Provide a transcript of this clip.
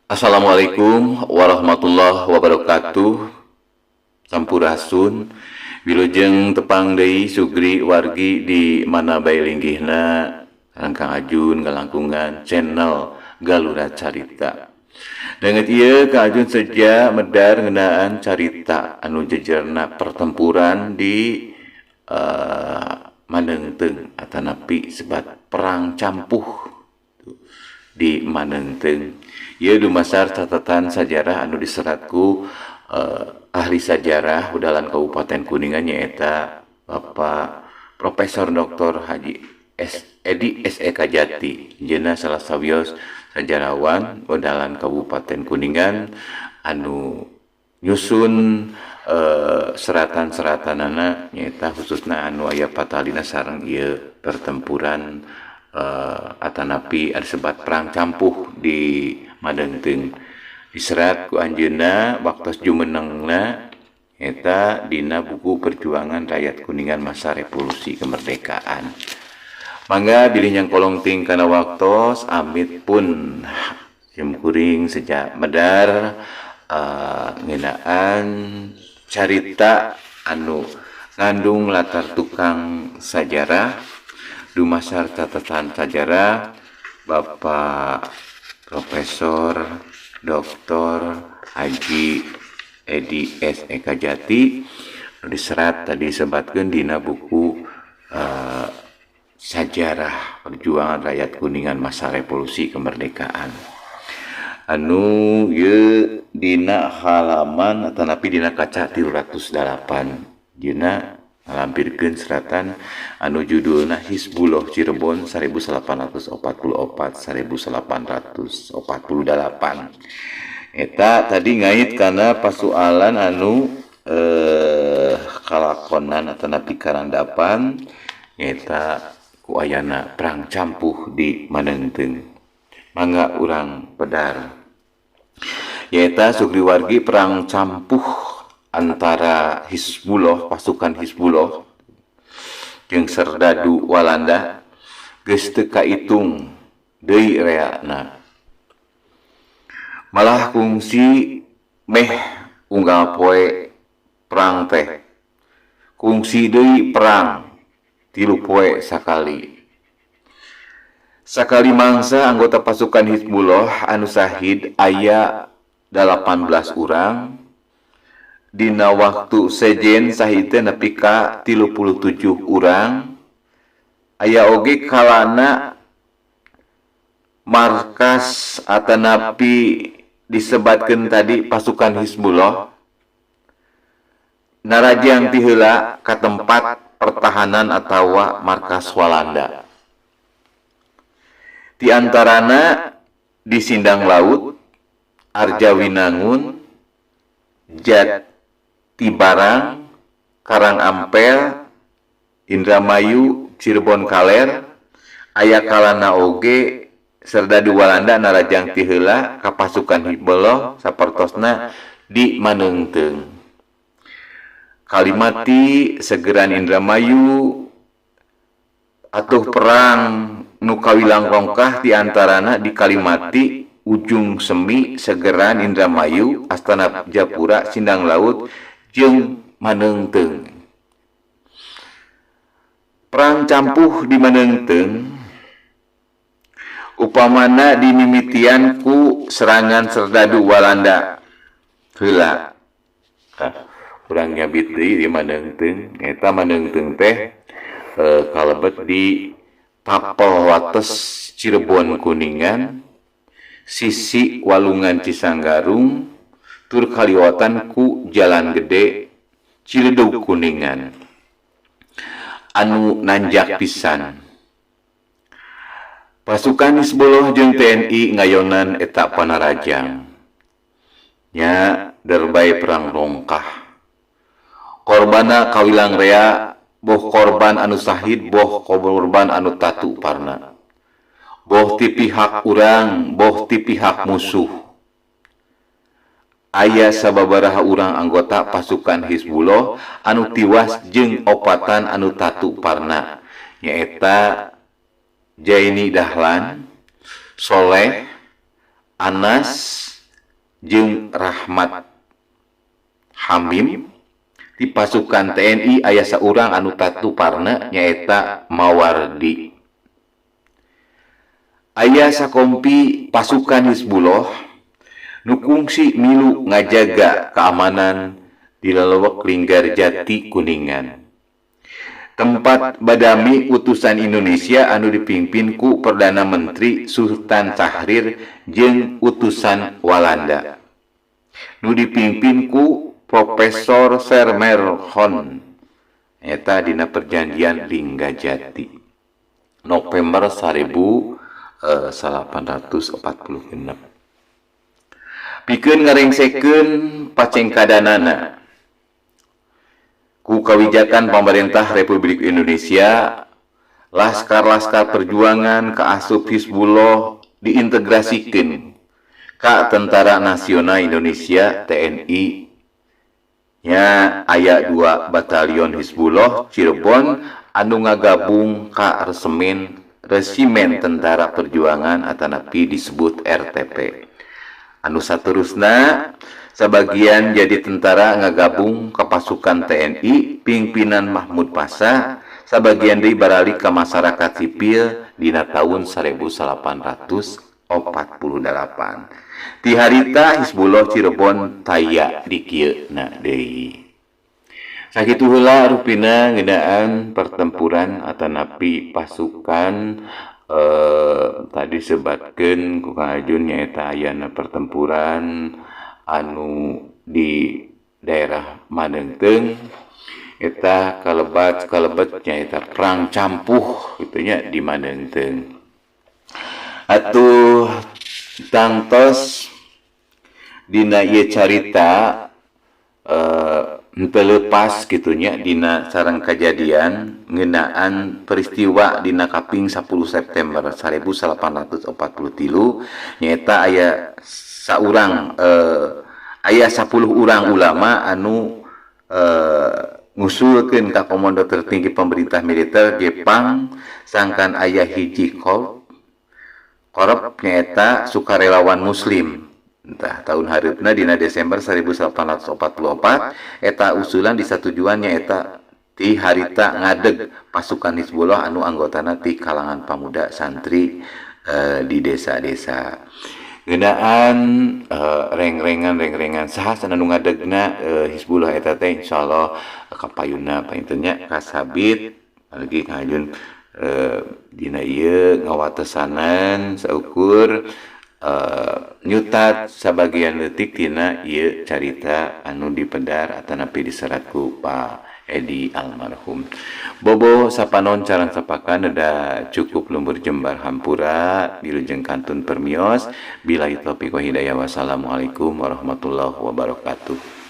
Assalamualaikum warahmatullahi wabarakatuh. Sampurasun. Wilujeng tepang deui sugri wargi di mana bae linggihna sareng Kang Ajun ngalangkungan channel Galura Carita. Danget ieu Kang Ajun seja medar ngeunaan carita anu jejerna pertempuran di Maneungteung atanapi sebat perang campuh di Maneungteung. Ieu dumasar catatan sajarah anu diserat ku ahli sajarah Udalan Kabupaten Kuningan, nyaeta Bapak Profesor Dr. Haji S. Edi S. Eka Jati. Anjeunna salah sawios sejarawan Udalan Kabupaten Kuningan anu nyusun seratan-seratanana, nyaeta khususna anu aya patalina sareng ieu pertempuran atanapi ada sebat perang campuh di Maneungteung. Diserat ku anjeunna waktos jumenengna eta dina buku Perjuangan Rakyat Kuningan Masa Revolusi Kemerdekaan. Mangga bilih nyangkolong ting kana waktos, amit pun simkuring sejak medar ngeunaan carita anu ngandung latar tukang sajarah dumasar catatan sajarah Bapak Profesor Dr. Haji Edi S. Eka Jati, diserat tadi disebatkeun dina buku Sajarah Perjuangan Rakyat Kuningan Masa Revolusi Kemerdekaan anu ieu dina halaman atanapi dina kaca 308 dina ngalampirkeun seratan anu judulna Hizbullah Cirebon 1844 1848. Eta tadi ngait karena pasualan anu kalakonan atanapi karandapan, nyaeta ku ayana perang campuh di Maneungteung. Mangga urang pedar, nyaeta sugri wargi, perang campuh antara Hizbullah, pasukan Hizbullah jeung serdadu Walanda geus teu kaitung deui reana, malah kungsi meh unggal poe perang teh kungsi deui perang 3 poe sakali. Sakali mangsa anggota pasukan Hizbullah anu sahid aya 18 urang, dina waktu sejen sahid teh nepi ka 37 urang. Aya oge kalana markas atanapi disebatkeun tadi pasukan Hizbullah narajang ti heula ka tempat pertahanan atawa markas Walanda, di antarana di Sindang Laut, Arjawinangun, Jatibarang, Karang Ampel, Indramayu, Cirebon Kaler. Aya kalana oge serdadu Walanda narajang ti heula ka pasukan Hizbullah sapertosna di Maneungteung, Kalimati, Segeran, Indramayu. Atuh perang nu kawilang rongkah di antarana di Kalimati, Ujung Semi, Segeran, Indramayu, Astana Japura, Sindang Laut jeung Maneungteung. Perang campuh di Maneungteung upamana dimimitian ku serangan serdadu Walanda heula. Urang nyabit deui di Maneungteung. Eta Maneungteung teh kalebet di tapel wates Cirebon Kuningan, sisi Walungan Cisanggarung, tur kaliwatan ku Jalan Gede Ciledug Kuningan anu nanjak pisan. Pasukan Hizbullah jeung TNI ngayonan eta panarajang nya derbay perang rongkah. Korbanna kawilang rea, boh korban anu sahid, boh korban anu tatu parna, boh ti pihak urang, boh ti pihak musuh. Aya sababaraha urang anggota pasukan Hizbullah anu tiwas jeung opatan anu tatu parna, nyaeta Jaini Dahlan, Soleh, Anas, jeung Rahmat Hamim. Di pasukan TNI aya saurang anu tatu parna nyaeta Mawardi. Aya sakompi pasukan Hizbullah nu kungsi milu ngajaga keamanan di lelewek Linggarjati Kuningan. Tempat badami utusan Indonesia anu dipimpin ku Perdana Menteri Sultan Syahrir jeung utusan Walanda nu dipimpin ku Profesor Schermerhorn eta dina perjanjian Linggajati November 1846. Pikeun ngarengsekeun pacengkadanana ku kawijakan pemerintah Republik Indonesia, laskar-laskar perjuangan kaasup Hizbullah diintegrasikeun ka Tentara Nasional Indonesia TNI nya. Aya dua batalion Hizbullah Cirebon anu ngagabung ka Resimen Tentara Perjuangan atanapi disebut RTP. Anu saterusna sebagian jadi tentara ngagabung ke pasukan TNI pimpinan Mahmud Pasha, sebagian deui baralik ke masyarakat sipil dina tahun 1848. Ti harita Hizbullah Cirebon taya di na deui. Sakitu heula rupina ngeunaan pertempuran atanapi pasukan tadi sebatkeun ku Kang Ajun, nyaeta ayana pertempuran anu di daerah Maneungteung eta kalebat kalebet nyaeta perang campuh gitu nya di Maneungteung. Atuh tangtos dina ieu carita henteu lepas gitu nya dina sareng kejadian ngeunaan peristiwa dina kaping 10 September 1843, nyaeta aya saurang aya 10 urang ulama anu ngusulkeun ka komando tertinggi pemerintah militer Jepang sangkan aya hiji korp nyaeta sukarelawan muslim. Entah tahun hareupna dina Desember 1844 eta usulan disatujuan, nyaeta ti harita ngadeg pasukan Hizbullah anu anggotana ti kalangan pamuda santri di desa-desa. Ngeunaan rengrengan-rengrengan saha anu ngadegna Hizbullah eta teh, insyaallah kapayunna panginten nya kasabit lagi Kang Ajun dina ieu ngawatesanan saukur nyutat sabagian leutik tina ieu carita anu dipedar atanapi diserat ku Pak Edi almarhum. Bobo sapanon carang sapakan ada cukup lembur jembar hampura wilujeng kantun permios. Billahi taufiq wa hidayah, wassalamualaikum warahmatullahi wabarakatuh.